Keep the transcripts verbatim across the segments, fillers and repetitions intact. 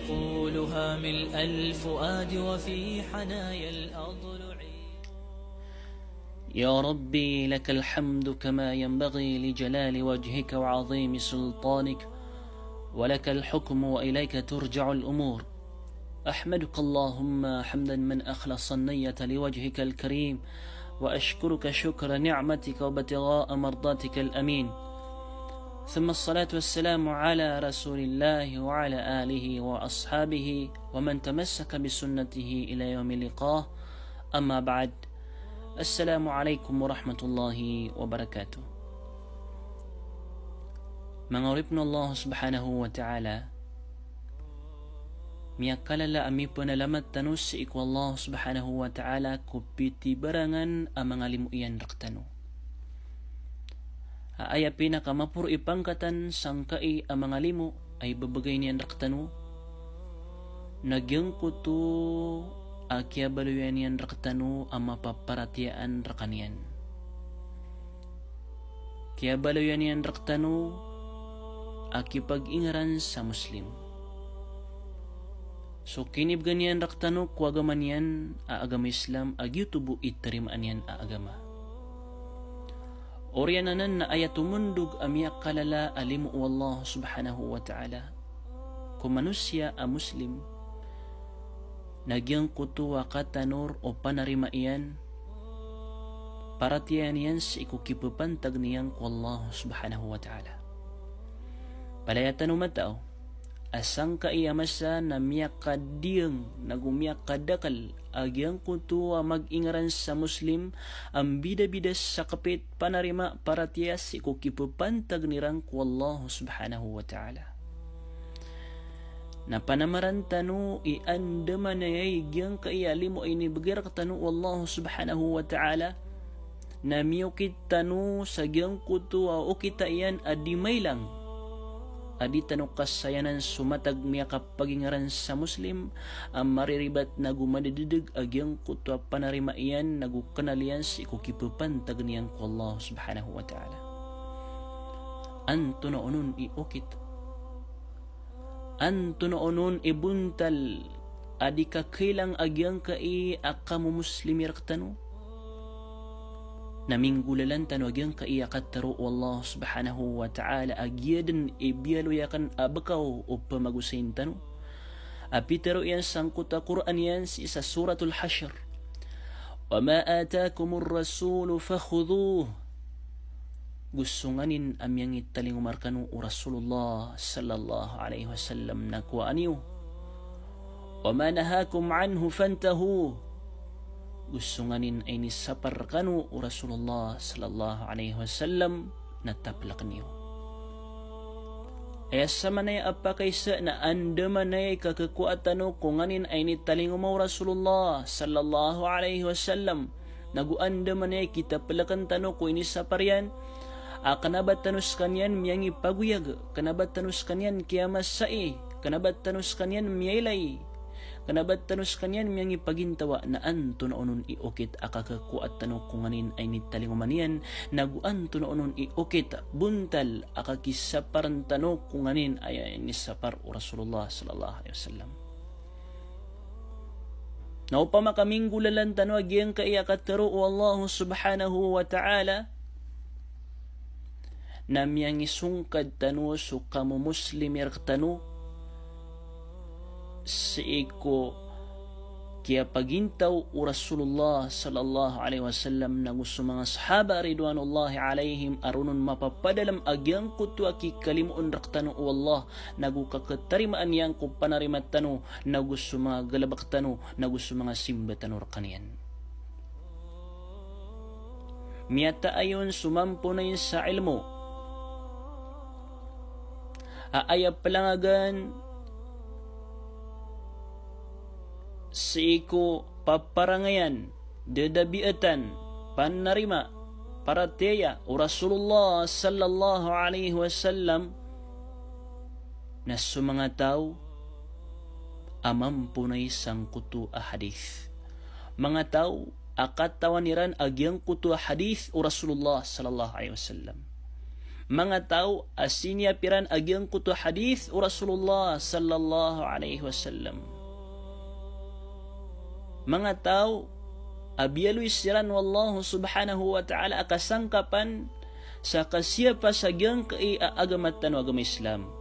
قولها ملء الفؤاد وفي حنايا الأضلع. يا ربي، لك الحمد كما ينبغي لجلال وجهك وعظيم سلطانك، ولك الحكم وإليك ترجع الأمور. أحمدك اللهم حمدا من أخلص النية لوجهك الكريم، وأشكرك شكر نعمتك وابتغاء مرضاتك الأمين. ثم الصلاة والسلام على رسول الله وعلى آله وأصحابه ومن تمسك بسنته إلى يوم اللقاء. أما بعد. السلام عليكم ورحمة الله وبركاته. Manga oripen o Allah Subhanahu wa Ta'ala, miyakalala a mipenalamat tano sii ko Allah Subhanahu wa Ta'ala ko pitibarangan a manga limo iyan rektano. A aya pinakamaporo i pangkatan sangkai a manga limo a ibebegay niyan rektano, na giyangkoto a kiyabaloyan iyan rektano a mapaparatiyayaan rekaniyan. Kiyabaloyan iyan rektano a kipag-ingaran sa Muslim. So kinibgan iyan rektano ko agama niyan a agama Islam, a giyoto bo i tarimaan iyan a agama. Oriyan anan na aya tomondog a miyakalala a limo o Allah Subhanahu wa Ta'ala ko manosiya a Muslim, na giyangkoto a katanor o panarima iyan, paratiyaya niyan sii ko kipepantag niyan ko Allah Subhanahu wa Ta'ala. Palaya tano matao a sangkai a masa na miyakadiyang nago miyakadakel a giyangkoto a mag-ingaran sa Muslim a mbidabida sa kepit, panarima, paratiyaya sii ko kipepantag iran ko Allah Subhanahu wa Ta'ala. Na panamaran tano i andamanaya i giyangkai a limo a inibegay rektano o Allah Subhanahu wa Ta'ala, na miyokit tano sa giyangkoto a okita iyan a di mailang a di tano kasayanan so matag miyakapagingaran sa Muslim a mariribat nago madededeg a giyangkoto a panarima iyan nago kenal iyan sii ko kipepantag niyan ko Allah Subhanahu wa Ta'ala. Antonaa onon i okit? Antonaa onon i bontal a di kakailang a giyangkai a kamomuslimi rektano? Na minggolalan tano a giyangkai a katero o Allah Subhanahu wa Ta'ala a giya den i biyaloy aken a bekaw o pemagosayin tano. A pitero iyan sangkoto a Qur'an iyan sii sa Suratul Hashr, "Wa ma atakumur rasulu fakhudhuh." Go so nganin a miyangitalingoma rekano o Rasulullah sallallahu alaihi wasallam na kowaan iyo. "Wa ma nahakum anhu fantahu." Go so nganin a inisapar rekano o Rasulullah sallallahu alaihi wasallam na tapeleken iyo. Aya samanaya a pakaisa na andamanaya i kakekowaa tano ko nganin a initalingoma o Rasulullah sallallahu alaihi wasallam, nago andamanaya i kitapeleken tano ko inisapar iyan, a kena ba tano sekaniyan miyangipagoyag, kena ba tano sekaniyan kiyamasai, kena ba tano sekaniyan miyailay, kena ba tano sekaniyan miyangipagintawa, na antonaa onon i okit a kakekowaa tano ko nganin a initalingoma niyan, nago antonaa onon i okit bontal a kakisaparen tano ko nganin a inisapar o Rasulullah sallallahu alaihi wasallam. Na opama ka minggolalan tano a giyangkai a katero o Allah Subhanahu wa Ta'ala, na miyangisongkad tano so kamomuslimi rektano sii ko kiyapagintaw o Rasulullah sallallahu alaihi wasallam nago so manga sahaba ridwanullahi alaihim a roo non mapapadalem a giyangkoto a kikalimoon rektano o Allah, nago kaketarimaan iyan ko panarima tano, nago so manga galebek tano, nago so manga simba tano rekaniyan. Miyataayon so mamponay sa ilmo a aya pelangagan sii ko paparangayan, dadabiatan, panarima, paratiyaya o Rasulullah sallallahu alaihi wasallam, na so manga taw a mamponay sangkoto a hadith. Manga taw a katawan iran a giyangkoto a hadith o Rasulullah sallallahu alaihi wasallam. manga taw a siniyap iran a giyangkoto a hadith o Rasulullah sallallahu alaihi wasallam. Manga taw a biyaloy siran o Allah subhanahu wa ta'ala a kasangkapan sa kasiyapa sa giyangkai a agama tano a agama Islam.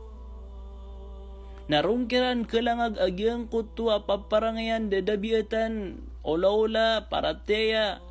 Na ron kiran kalangag a giyangkoto a paparangayan, dadabiatan, olaola, paratiyaya,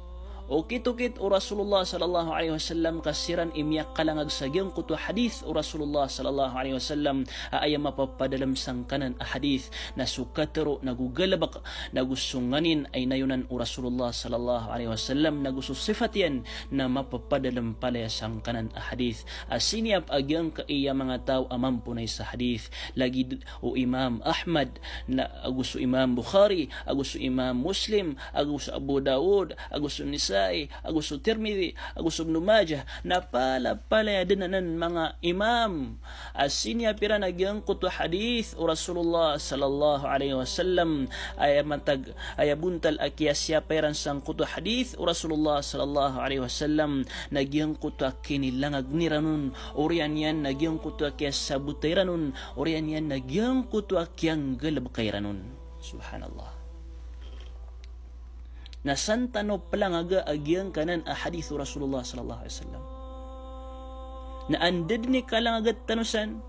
okit-okit o Rasulullah sallallahu alaihi wasallam, ka siran i miyakalangag sa giyangkoto a hadith o Rasulullah sallallahu alaihi wasallam a aya mapapadalem sangkanan a hadith na so katero nago galebek nago so nganin a inayonan o Rasulullah sallallahu alaihi wasallam nago so sifat iyan na mapapadalem palaya sangkanan a hadith a siniyap a giyangkai a manga taw a mamponay sa hadith. Lagid o Imam Ahmad, na ago so Imam Bukhari, ago so Imam Muslim, ago so Abu Dawud, ago so Nisa'i, ago so Tirmidhi, ago so Ibnu Majah, na palapalaya den anan manga imam a siniyap iran a giyangkoto a hadith o Rasulullah sallallahu alaihi wasallam, aya matag, aya bontal a kiyasiyapa iran sangkoto a hadith o Rasulullah sallallahu alaihi wasallam, na giyangkoto a kinilangag iran on, oriyan iyan na giyangkoto a kiyasabota iran on, oriyan iyan na giyangkoto a kiyanggalebeka iran on. Subhanallah. Na san tano pelangaga a giyangkanan a hadith o Rasulullah sallallahu alaihi wasallam. Na anda den i kalangaga tano san,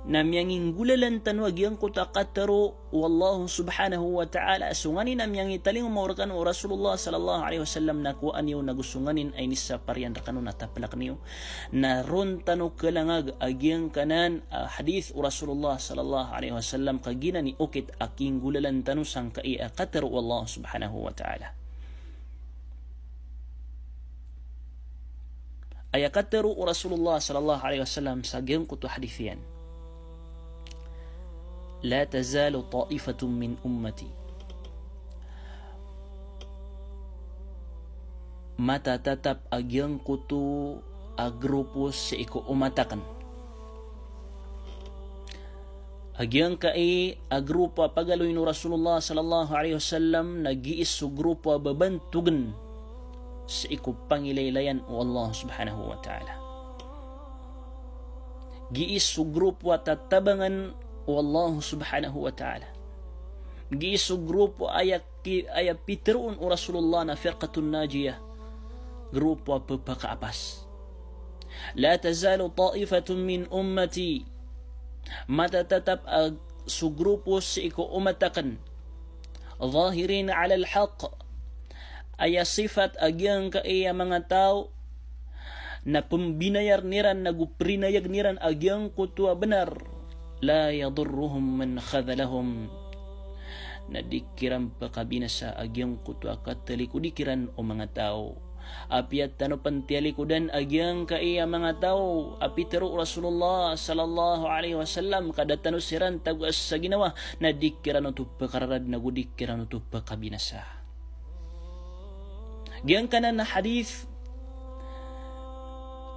na miyanginggolalan tano a giyangkoto a katero o Allah subhanahu wa ta'ala, so nganin a miyangitalingoma o rekano o Rasulullah sallallahu alaihi wasallam na kowaan iyo, nago so nganin a inisapar iyan rekano na tapelak niyo. Na ron tano kalangag a giyangkanan a hadith o Rasulullah sallallahu alaihi wasallam, ka giyanan i okit a kinggolalan tano sangkai a katero o Allah subhanahu wa ta'ala. Aya katero o Rasulullah sallallahu alaihi wasallam sa giyangkoto a hadith iyan: "La tazalu ta'ifatun min ummati." Matatatap a giyangkoto a grupo sii ko umat aken. A giyangkai a grupo a pagaloyn o Rasulullah sallallahu alaihi wasallam na gii so grupo a babantogen sii ko pangilailayan o Allah subhanahu wa ta'ala. Gii so grupo a tatabangan o Allah subhanahu wa ta'ala. Gii so grupo a aya ki-, aya piteroon o Rasulullah na firqatun najiyah, grupo a pepakaapas. "La tazalu ta'ifatun min ummati." Matatatap a so grupo sii ko umat aken. "Zahirin 'alal haqq." Aya sifat a giyangkai a manga taw na pembinayar iran nago perinayagen iran a giyangkoto a benar. "La yadurruhum man khadhalahum." Na di kiran pekabinasa a giyangkoto a katalikodi kiran o manga taw. Apiya tano pen tiyalikodan a giyangkai a manga taw a pitero o Rasulullah sallallahu alaihi wasallam, ka da tano siran tagoa sa ginawa, na di kiran oto pekararad nago di kiran oto pekabinasa. Giyangkanan a hadith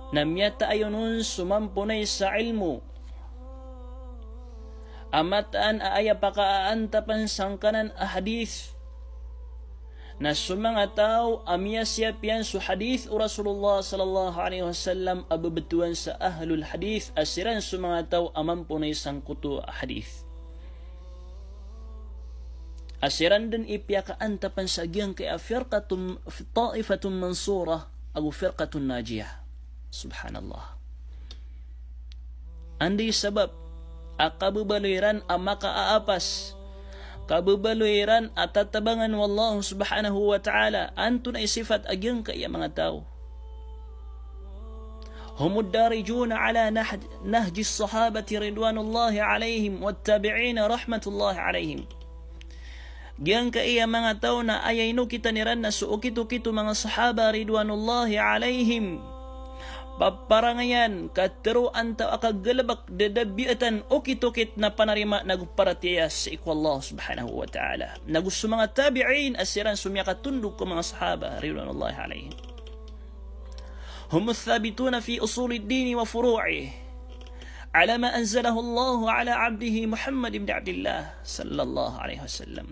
na miyataayon on so mamponay sa ilmo a mataan a aya pakaantapan sangkanan a hadith na so manga taw a miyasiyap iyan so hadith o Rasulullah sallallahu alaihi wasallam a bebetowan sa ahlul hadith a siran so manga taw a mamponay sangkoto a hadith. A siran den i piyakaantapan sa giyangkai a firqatun, ta'ifatun mansurah, ago firqatun najiyah. Subhanallah. Anda i sabap a kabebaloy iran a makaapas, kabebaloy iran a tatabangan o Allah subhanahu wa ta'ala? Antonaa i sifat a giyangkai a manga taw? Humud darijuna ala nahj-, nahjis sahabati ridwanullahi alaihim wattabi'ina rahmatullahi alaihim. Giyangkai a manga taw na aya inokitan iran na so okit-okit o manga sahaba ridwanullahi alaihim. Paparangayan, katero antaa ka galebek, dadabiatan, okit-okit na panarima nago paratiyaya sii ko Allah subhanahu wa ta'ala. Nago so manga tabi'in a siran so miyakatondog ko manga sahaba ridwanullahi alaihim. هم الثابتون في أصول الدين وفروعه على ما أنزله الله على عبده محمد بن عبد الله صلى الله عليه وسلم.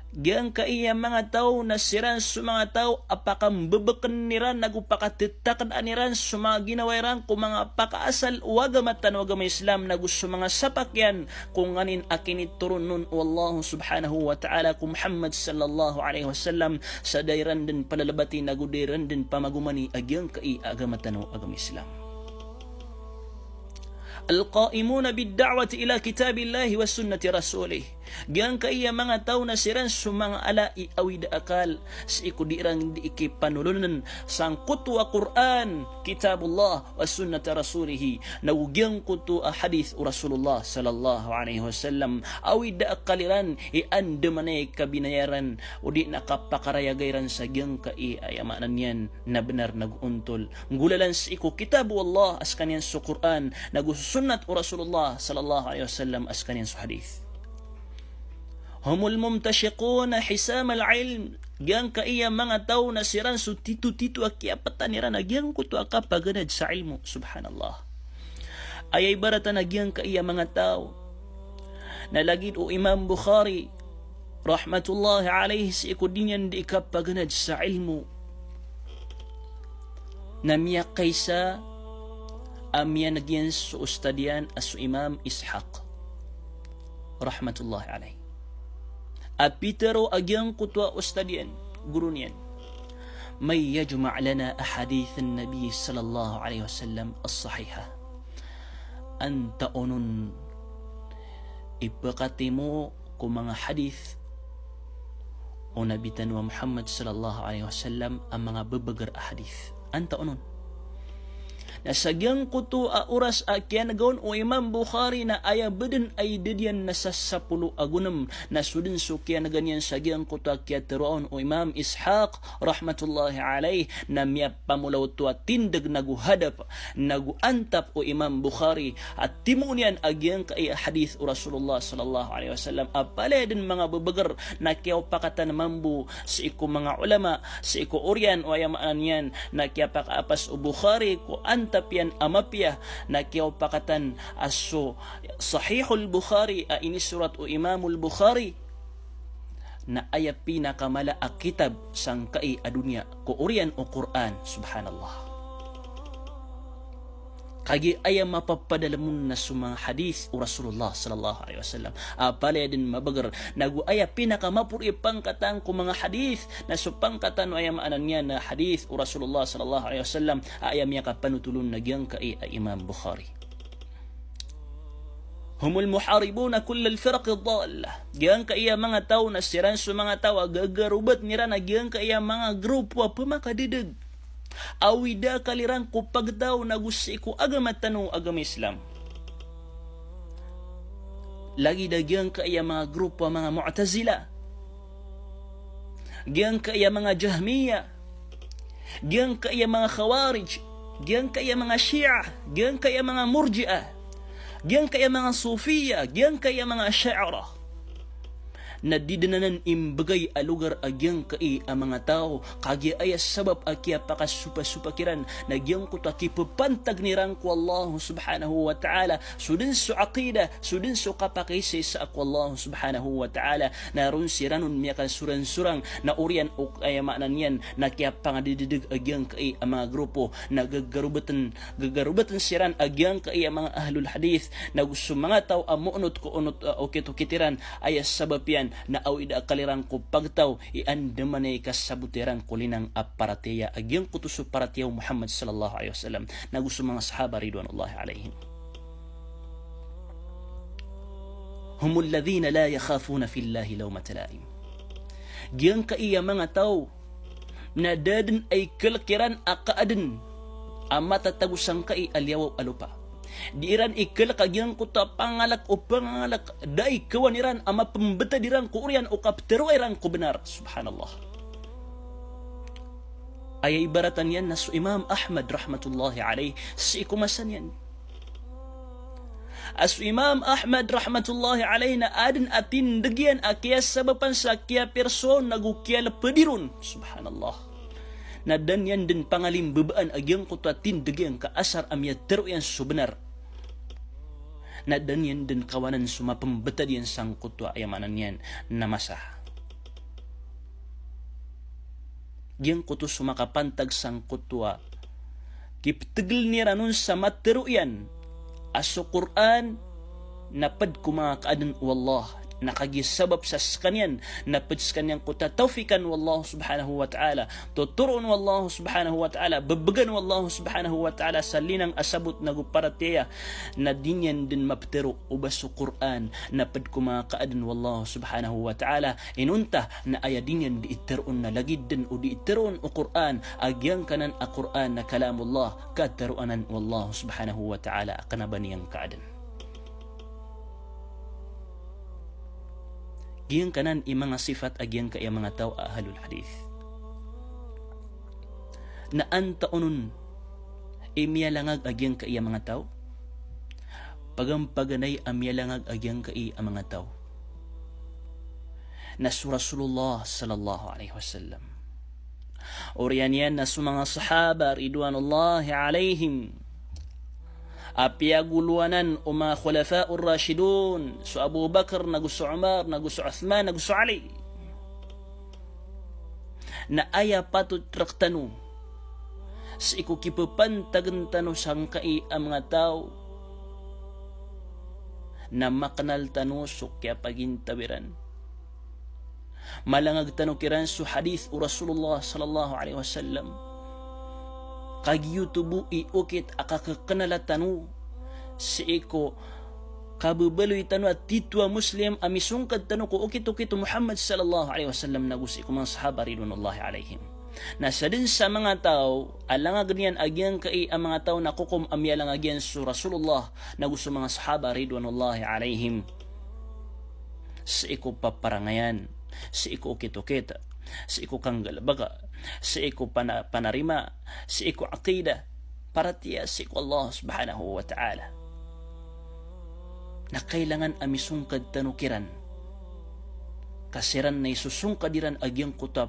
Giyangkaya manga taw na siran so manga taw a pakambebeken iran ago pakatetaked iran so manga ginawa iran ko manga pakaasal o agama tano a agama Islam, ago so manga sapak iyan ko nganin a kinitoron on o Allah subhanahu wa ta'ala ko Muhammad sallallahu alaihi wasallam, sa da iran den palalabatin ago da iran den pamagomani a giyangkaya agama tano a agama Islam. Al-qa'imuna bid-da'wati ila kitabillahi wa sunnati rasulih. Giyangkaya manga taw na siran so manga ala i awid a akal sii ko di iran di ikipanolonen sangkoto a Qur'an, kitabullah, wa sunnata rasulih, nago giyangkoto a hadith o Rasulullah sallallahu alaihi wasallam. Awid a akal iran i andamanaya i kabinayaran o di na kapakarayag iran sa giyangkaya, aya maana niyan, na benar nago ontol. Nggolalan sii ko kitab o Allah a sekaniyan so Qur'an, nago so sunnat o Rasulullah sallallahu alaihi wasallam a sekaniyan so hadith. Humul mumtashiquna hisamal ilm. Giyangkaya manga taw na siran so titotito a kiyapetan iran a giyangkoto a kapaganad sa ilmo. Subhanallah. Aya ibaratan a giyangkaya manga taw na lagid o Imam Bukhari rahmatullahi alayh sii ko di niyan di kapaganad sa ilmo na miyakaisa a miyaneg iyan so ustad iyan a so Imam Ishaq rahmatullahi alayh. A pitero a giyangkoto a ustad iyan, goro niyan, "Man yajma' lana ahadith an-nabi sallallahu alayhi wasallam as-sahihah." Antaa onon i pekatimo ko manga hadith o Nabi tano a Muhammad sallallahu alayhi wasallam a manga bebeger a hadith? Antaa onon? Na sa giyangkoto a oras a kiyanega on o Imam Bukhari na aya beden a idad iyan na sa sapolo ago nem, na so den so kiyanega niyan sa giyangkoto a kiyatero on o Imam Ishaq rahmatullahi alayh, na miyapamolaw oto a tindeg nago hadap nago antap o Imam Bukhari a timoon iyan a giyangkaya hadith o Rasulullah sallallahu alayhi wasallam a palaya den manga bebeger na kiyaopakatan mambo sii ko manga ulama, sii ko oriyan o aya maana niyan na kiyapakaapas o Bukhari ko antap iyan a mapiya, na kiyaopakatan a so Sahihul Bukhari a inisorat o Imamul Bukhari na aya pinakamala a kitab sangkai a doniya ko oriyan o Qur'an. Subhanallah. Kagiya aya mapapadalem on na so manga hadith o Rasulullah sallallahu alayhi wasallam a palaya den mabeger, nago aya pinakamaporo i pangkatan ko manga hadith na so pangkatan o aya maana niyan na hadith o Rasulullah sallallahu alayhi wasallam a aya miyakapanotol on na giyangkaya a Imam Bukhari. Humul muharibuna kullal firaqid dallah. Giyangkaya manga taw na siran so manga taw a gagarobaten iran a giyangkaya manga grupo a pemakadedeg. Awid a akal iran ko pagtaw nago sii ko agama tano a agama Islam. Lagid a giyangkaya manga grupo a manga Mu'tazila, giyangkaya manga Jahmiya, giyangkaya manga Khawarij, giyangkaya manga Shia, giyangkaya manga Murji'ah, giyangkaya manga Sufiya, giyangkaya manga Asha'irah. Na di den anan imbegay a logar a giyangkai a manga taw, kagiya aya sabap a kiyapakasopasopa kiran na giyangkoto a kipepantag iran ko Allah subhanahu wa ta'ala, so den so aqidah, so den so kapakaisaisa ko Allah subhanahu wa ta'ala, na ron siran on miyakasorangsorang, na oriyan o aya maana niyan na kiyapangadededeg a giyangkai a manga grupo, na gagarobaten, gagarobaten siran a giyangkai a manga ahlul hadith, nago so manga taw a moonot ko onot a okit-okit iran, aya sabap iyan na awid a akal iran ko pagtaw i andamanaya i kasabot iran ko linang a paratiyaya a giyangkoto so paratiyaya o Muhammad sallallahu alayhi wasallam, nago so manga sahaba ridwanullahi alayhim. Humul ladhina la yakhafuna fillahi lawmata la'im. Giyangkaya manga taw na da den a ikelek iran a kaaden a matatago sangkai a liyawaw a lopa. Di iran ikelek a giyangkoto a pangalek o pangangalek, da i kawan iran a mapembetad iran ko oriyan o kapetero iran ko benar. Subhanallah. Aya ibaratan iyan na so Imam Ahmad rahmatullahi alayh sii ko masa niyan. A so Imam Ahmad rahmatullahi alayh na aden a tindeg iyan a kiyasabapan sa kiyaperson ago kiyalepedir on. Subhanallah. Na da niyan den pangalimbebaan a giyangkoto a tindeg iyan ka asar a miyatero iyan so benar. Na da niyan den kawanan so mapembetad iyan sangkoto a aya maana niyan na masa. Giyangkoto so makapantag sangkoto a kiptegeln iran on sa matero iyan a so Qur'an na ped ko manga kaaden o Allah, na kagiya sabap sa sekaniyan na ped sekaniyan ko tatawfikan o Allah subhanahu wa ta'ala, totoroon o Allah subhanahu wa ta'ala, bebegan o Allah subhanahu wa ta'ala sa linang a sabot nago paratiyaya, na di niyan den mapetero o ba so Qur'an na ped ko manga kaaden o Allah subhanahu wa ta'ala. Inonta na aya di niyan di iteroon na lagid den o di iteroon o Qur'an a giyangkanan a Qur'an na kalamullah, kateroanan o Allah subhanahu wa ta'ala a kena ba niyan kaaden. Giyangkanan i manga sifat a giyangkai a manga taw a ahlul hadith. Na antaa onon i miyalangag a giyangkai a manga taw? Pagampaganay a miyalangag a giyangkai a manga taw na so Rasulullah sallallahu alaihi wasallam. Oriyan iyan na so manga sahaba ridwanullahi alaihim a piyagolowanan o manga khulafaur rashidun, so Abu Bakar, nago so Umar, nago so Uthman, nago so Ali. Na aya patot rektano sii ko kipepantagen tano sangkai a manga taw na makenal tano so kiyapagintaw iran. Malangag tano kiran so hadith o Rasulullah sallallahu alaihi wasallam. Kagiya oto bo i okit a kakekenala tano sii ko kabebaloy tano a titho a Muslim a misongkad tano ko okit-okit o Muhammad sallallahu alaihi wasallam nago sii ko manga sahaba ridwanullahi alaihim. Na saden sa manga taw a langagen iyan a giyangkai a manga taw na kokom a miyalangag iyan so Rasulullah nago so manga sahaba ridwanullahi alaihim. Sii ko paparangayan, sii ko okit-okit, sii ko kanggalebeka, sii ko pana-, panarima, sii ko aqida, paratiyaya sii ko Allah subhanahu wa ta'ala. Na kailangan a misongkad tano kiran. Ka siran na isosongkad iran a giyangkoto a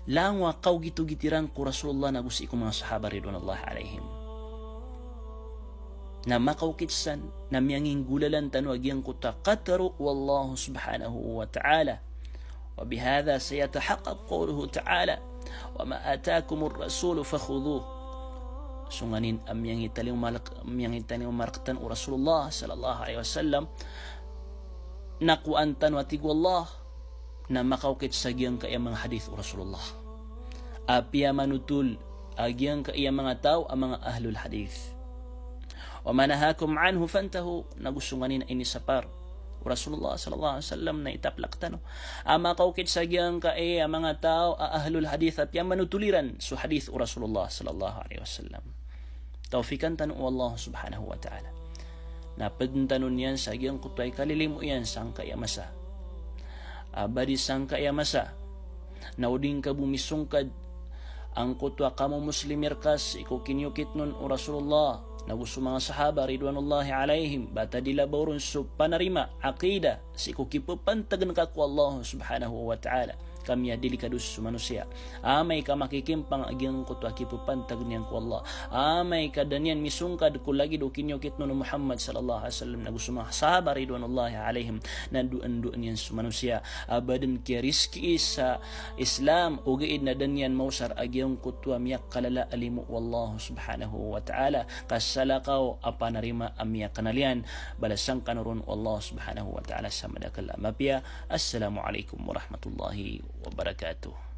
langowan a kaogit-ogit iran ko Rasulullah nago sii ko manga sahaba ridwanullahi alaihim. Na makaokit san na miyanginggolalan tano a giyangkoto a katero o Allah subhanahu wa ta'ala. Wa bihadha sayatahaqqaq qawluhu ta'ala, "Wa ma atakumur rasulu fakhudhuh." So nganin a miyangitaliyo malak-, miyangitaliyo marektano o Rasulullah sallallahu alaihi wasallam, na kowaan tano a tig o Allah, na makaokit sa giyangkai a manga hadith o Rasulullah. Apiya manotol a giyangkai a manga taw a manga ahlul hadith. "Wa ma nahakum anhu fantahu," nago so nganin a inisapar o Rasulullah sallallahu alaihi wasallam na itaplak tano a makaokit sa giyangkai a manga taw a ahlul hadith apiya manotol iran so hadith o Rasulullah sallallahu alaihi wasallam. Tawfikan tano o Allah subhanahu wa ta'ala. Na peden tano niyan sa giyangkoto a ikalilimo iyan sangkai a masa. Abadi sangkai a masa. Na o di ngka bo misongkad angkoto a kamomuslim i reka sii ko kiniyokit on o Rasulullah nago so manga sahaba ridwanullahi alaihim, ba ta di labaw ron so panarima, aqida, sii ko kipepantagen ka ko Allah subhanahu wa ta'ala. Ka miyadelikado so manosiya. Amay ka makikimpang a giyangkoto a kipepantagen iyan ko Allah, amay ka da niyan misongkad ko lagid o kiniyokit on o Muhammad sallallahu alaihi wasallam nago so manga sahaba ridwanullahi alaihim, na doan-doan iyan so manosiya a ba den kiyarizkii sa Islam, ogaid na da niyan maosar a giyangkoto a miyakalala a limo o Allah subhanahu wa ta'ala, ka salakaw a panarima a miyakenal iyan. Balasan kano ron o Allah subhanahu wa ta'ala sa madakel a mapiya. Assalamu alaikum warahmatullahi wabarakatuh.